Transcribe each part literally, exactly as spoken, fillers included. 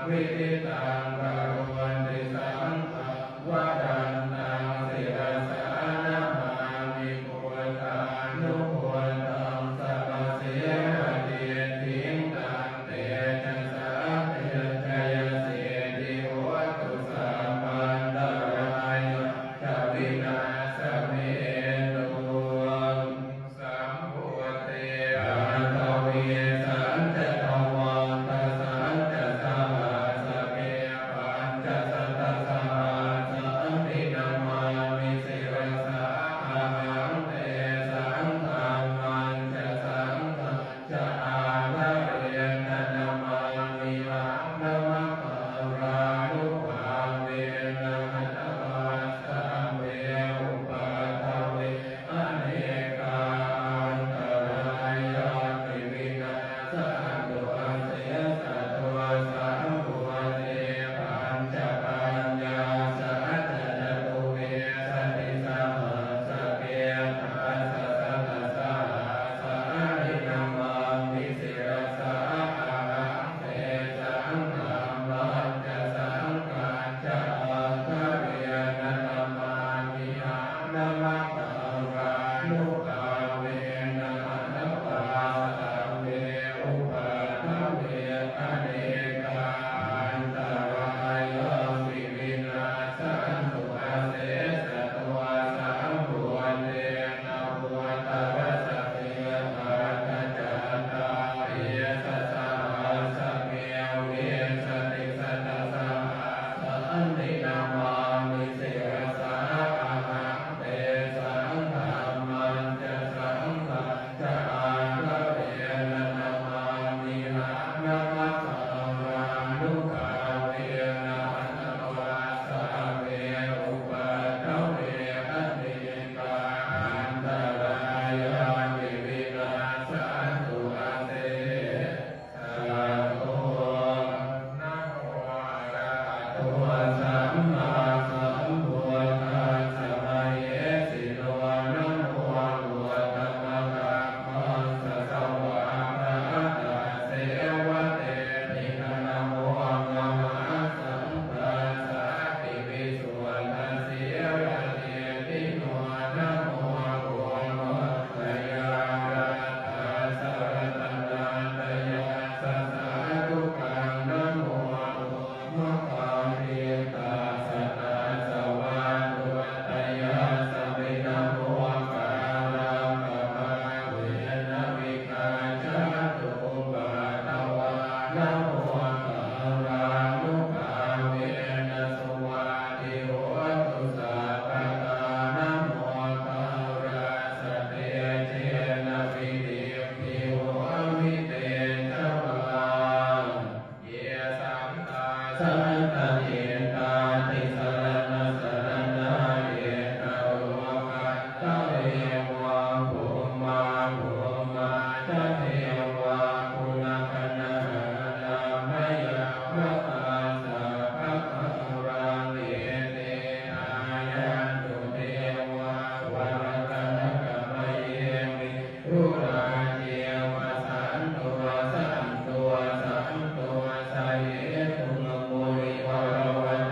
viditaṃ karonti saṅghaṃ vadantaṃ sirasā namāmi buddhānubuddhaṃ samasīladiṭṭhiṃ tantejasā te jayasiddhi hotu sabbantarāyā ca vināsamentu. Sambuddhe aṭṭhavīsañca dvādasañca sahassake pañcasatasahassāni namāmi sirasā ahaṃ tesaṃ dhammañca saṅghañca ādarena namāmihaṃ namakārānubhāvena hantvā sabbe upaddave anekā antarāyāpi vinassantu asesato. Sambuddhe pañcapaññāsañca catuvīsatisahassake dasasatasahassāni namāmi sirasā ahaṃ tesaṃ dhammañca saṅghañca ādarena namāmihaṃ namakārānubhāvena hantvā sabbe upaddave anekā antarāyāpi vinassantu asesato. Sambuddhe navuttarasate aṭṭhacattāḷīsasahassake vīsatisatasahassāni namāmi sirasā ahaṃ tesaṃ dhammañca saṅghañca ādarena namāmihaṃ namakārānubhāvena hantvā sabbe upaddave anekā antarāyāpi vinassantu asesato. Namo arahato sammāsambuddhassa mahesino. Namo uttamadhammassa svākkhātasseva tenidha. Namo mahāsaṅghassāpi visuddhasīladiṭṭhino. Namo omātyāraddhassa ratanattayassa sādhukaṃ. Namo omakātītassa tassa vatthuttayassapi. Namokārappabhāvena vigacchantu upaddavā. Namokārānubhāvena suvatthi hotu sabbadā. Namokārassa tejena vidhimhi homi tejavā. Ye santā santacittā tisaraṇasaraṇā ekarokkhaṃ gate vā bhummā bhummā ca devā guṇagaṇahārā mayhaṃ vakkhā sabbakālaṃ ete āyantu devā varakanakamye me dhurāceva santo santo santo sahetuṃ munivaravacanaṃ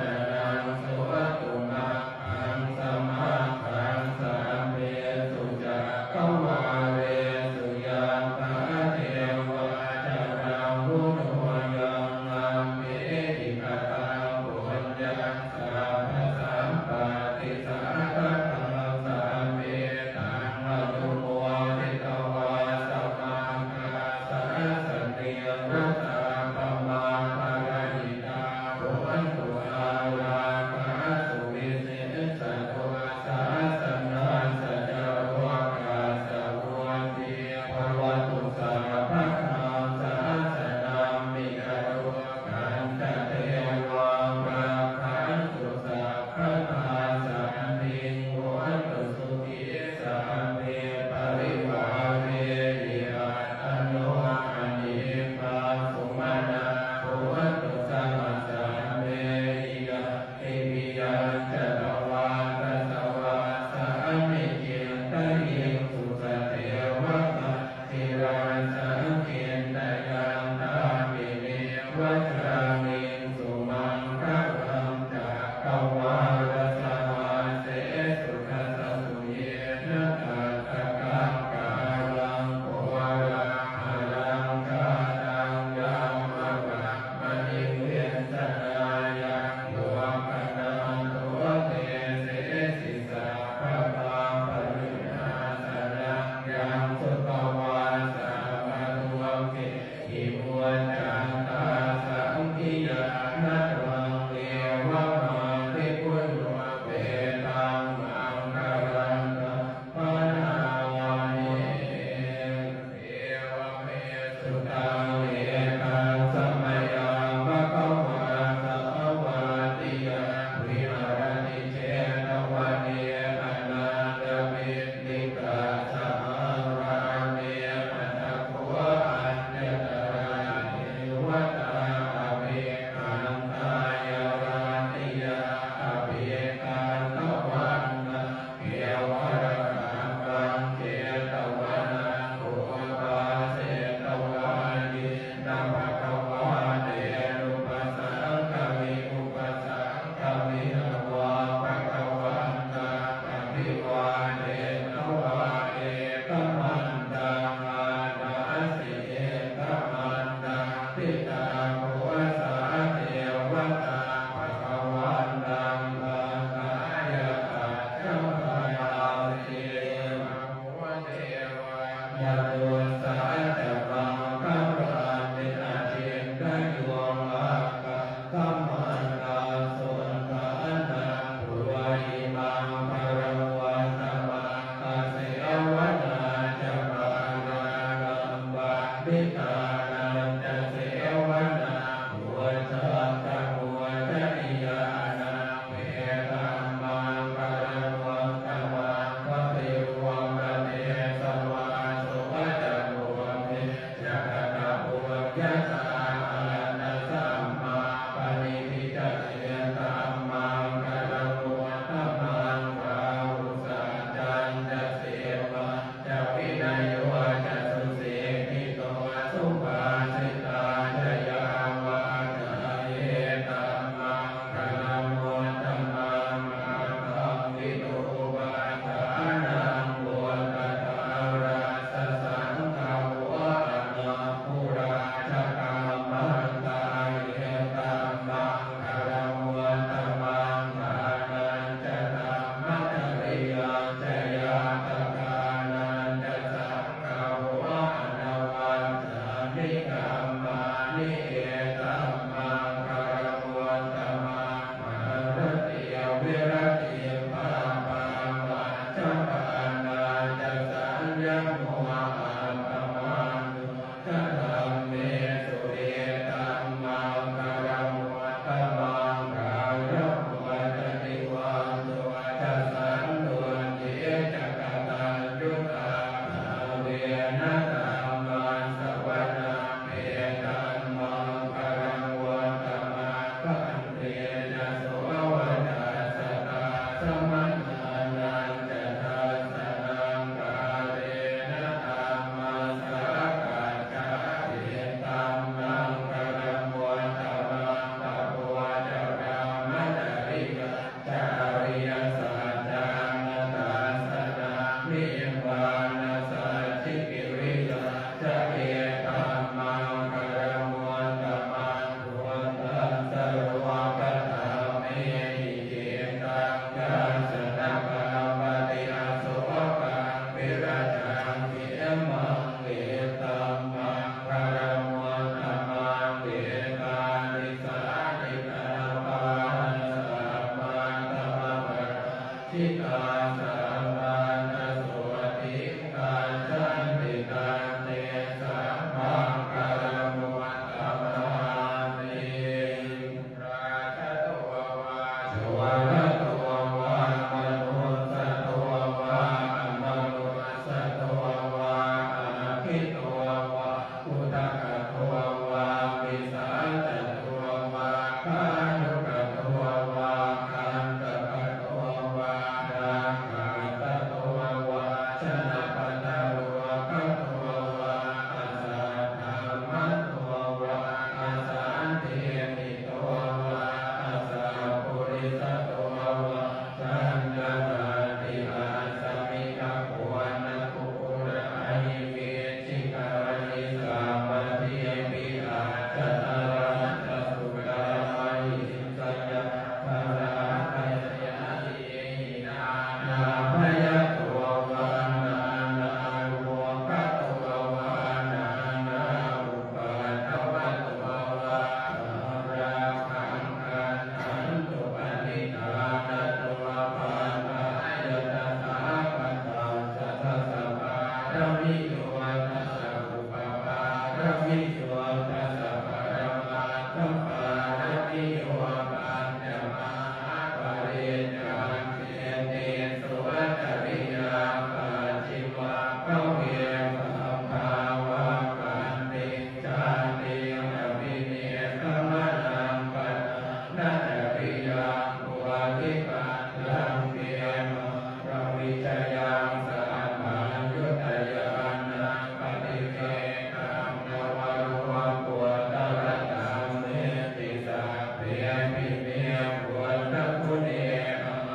Imehi buddhaguṇe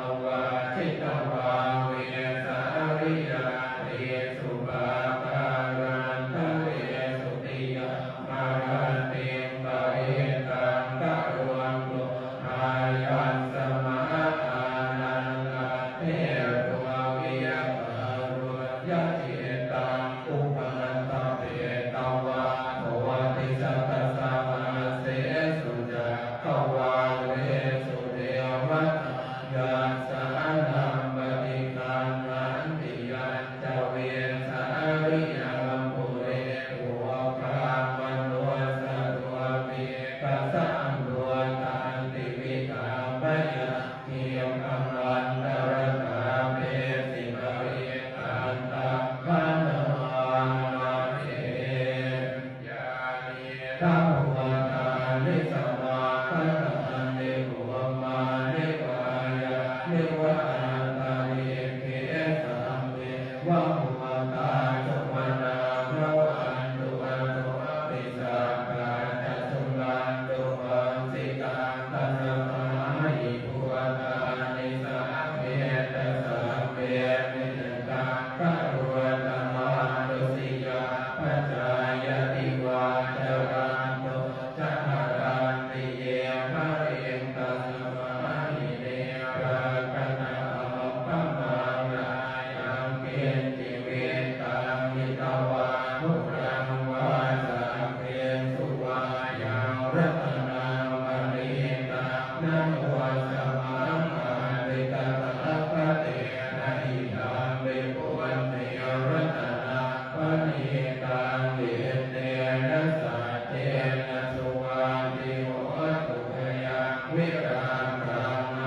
āvajjitvā vesāliyā tīsu pākārantaresu tiyāmarattiṃ parittaṃ karonto āyasmā ānandatthero viya kāruññacittaṃ upaṭṭhapetvā koṭisatasahassesu cakkavāḷesu devatā yassāṇaṃ paṭiggaṇhanti yañca vesāliyā pure pokkhā manussarūpī tasaṃ buddhaṃ tividhaṃ mayaṃ khippamantaraṭṭhāpesi parittaṃ taṃ bhaṇāma se. Yānīdha bhūtāni samāgatāni bhummāni vā yāni va antalikkhe samme va bhūtā sumanā bhavantu athopi sakkacca suṇantu bhāsitaṃ. Tasmā hi bhūtāni sabbe ca sabbemiddhaṃ karotha mānusiyā pajāya divā ca ratto ca haranti ye baliṃ. Tasmā hi ne rakkhatha appamāṇā yaṃ kiñci vittaṃ idha vā huraṃ vā saggesu vā yaṃ ratanaṃ paṇītaṃ na no samaṃ atthi tathāgatena idampi buddhe ratanaṃ paṇītaṃ ettena saccena suvatthi hotu. Khayaṃ virāgaṃ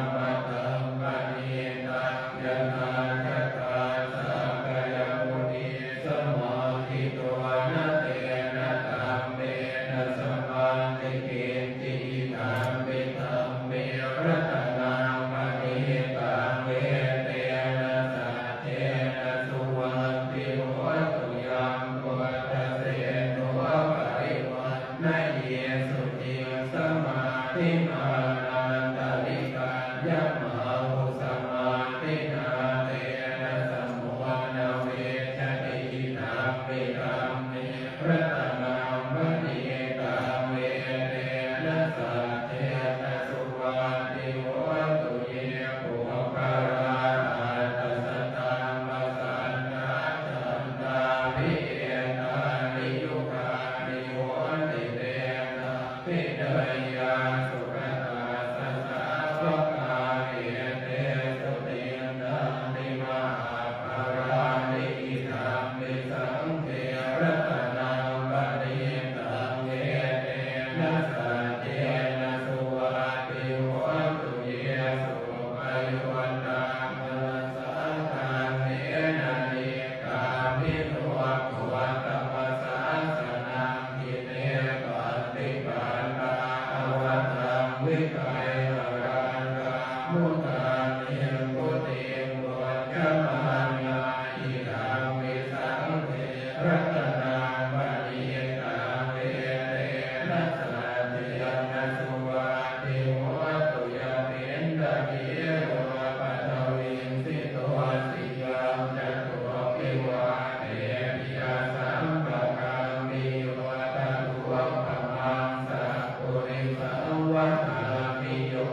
amataṃ paṇītaṃ yadajjhagā sakyamunī samāhito na tena dhammena samatthi kiñci idampi dhamme ratanaṃ paṇītaṃ ettena saccena suvatthi hotu. Yambuddhaseṭṭho parivaṇṇayī suciṃ samādhimānantarikaññamāhu samādhinā tena samo na vijjati idampi dhamme ratanaṃ paṇītaṃ ettena saccena suvatthi hotu. Ye puggalā aṭṭha sataṃ pasatthā cattāri etāni yugāni honti te abhiññeyya sugatassa sāvakā etesu tiṇṇannī mahapphalāni idampi saṅghe ratanaṃ paṇītaṃ etena saccena suvatthi hotu. Ye suppayuttā manasā daḷhena nikkāmino gotamasāsanamhi te pattipattā amataṃ vigayha rakkhaṃ mudhā nibbutiṃ bhuñjamānā idampi saṅghe ratanaṃ paṇītaṃ etena saccena suvatthi hotu. Yapiṇḍakīlo paṭhaviṃ sito siyā catubbhi vātebhi asampakampiyo tadupamaṃ sappurisaṃ vadāmi yo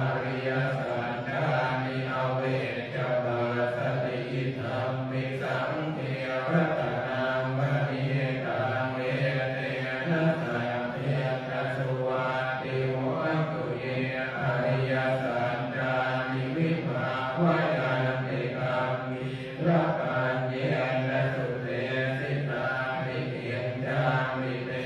ariyasaccāni avecca passati idampi saṅghe ratanaṃ paṇītaṃ etena saccena suvatthi hotu. Ye ariyasaccāni vibhāvayanti gambhīrapaññena sudesitāni kiñcāpi te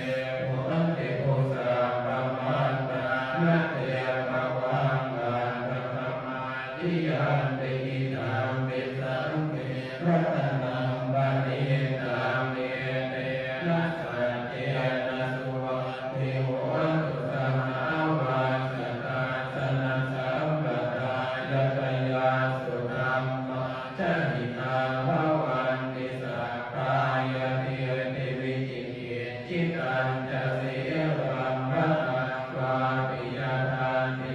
honti bhusappamattā na te bhavaṃ aṭṭhamādiyanti idampi saṅghe ratanaṃ paṇītaṃ etena saccena suvatthi hotu. Sahāvassa dassanasampadāya tayassu dhammā jahitā bhavanti sakkāyadiṭṭhi vicikicchitañca sīlabbataṃ vāpi yadatthi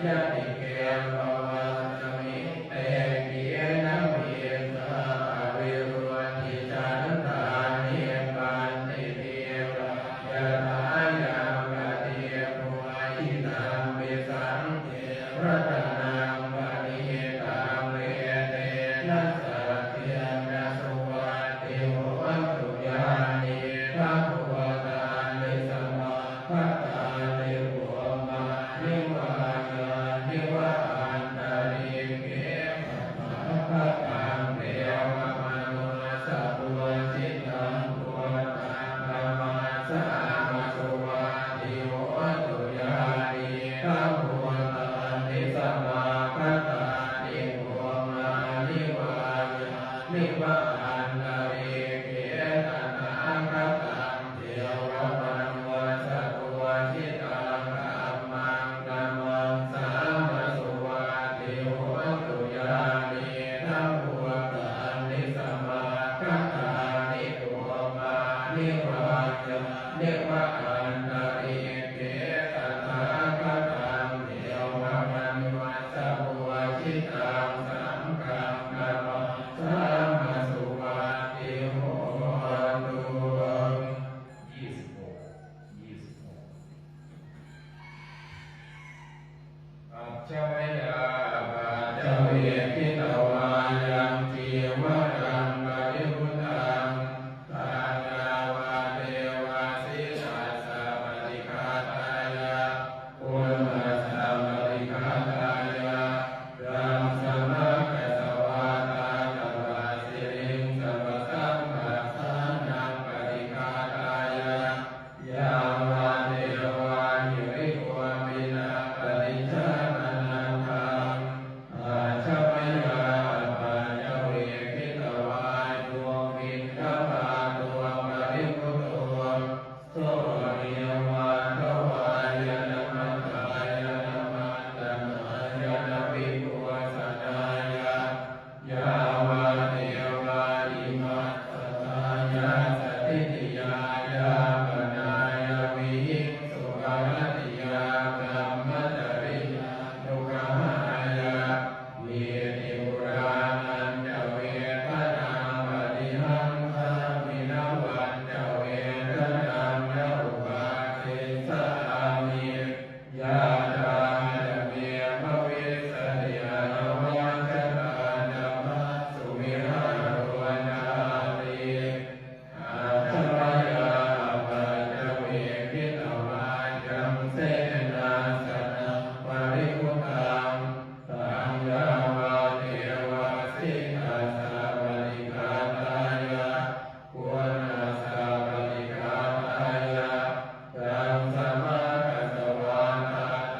Ñātike pavasmiṃ te khīṇabījā aviruḷhichandā nibbanti dhīrā yathāyampadīpo idampi saṅghe ratanaṃ paṇītaṃ etena saccena suvatthi hotu. Yānīdha bhūtāni samāgatāni bhummāni vā yāni va antalikkhe tathāgataṃ devamanussapūjitaṃ buddhaṃ namassāma suvatthi hotu. Yānīdha bhūtāni samāgatāni bhummāni vā yāni va antalikkhe tathāgataṃ devamanussapūjitaṃ dhammaṃ namassāma suvatthi hotu. Yānīdha bhūtāni samāgatāni bhummāni vā yāni va antalikkhe tathāgataṃ devamanussapūjitaṃ saṅghaṃ namassāma suvatthi hotu. ยี่สิบหก ยี่สิบหก Ajja mayā apaccavekkhitvā yaṃ cīvaraṃ paribhuttaṃ, taṃ yāvadeva sītassa paṭighātāya, uṇhassa paṭighātāya, yaṃ samāgasvā tattha passiriṃ sapasamphassānaṃ paṭighātāya, yāvadeva hirikopinaṃ paṭicchādanantaraṃ, ajja mayā apaccavekkhitvā yo piṇḍapāto paribhutto, so neva davāya na madāya na maṇḍanāya na vibhūsanāya, yāvadeva imassa kāyassa ṭhitiyā yāpanāya vihiṃsuparatiyā brahmacariyānuggahāya, iti purāṇañca vedanaṃ paṭihaṅkhāmi navañca vedanaṃ na uppādessāmi, yātrā ca me bhavissati anavajjatā ca phāsuvihāro cāti. Ajja mayā apaccavekkhitvā yaṃ senāsanaṃ paribhuttaṃ, taṃ yāvadeva sītassa paṭighātāya, uṇhassa paṭighātāya, yaṃ samāgasvā tattha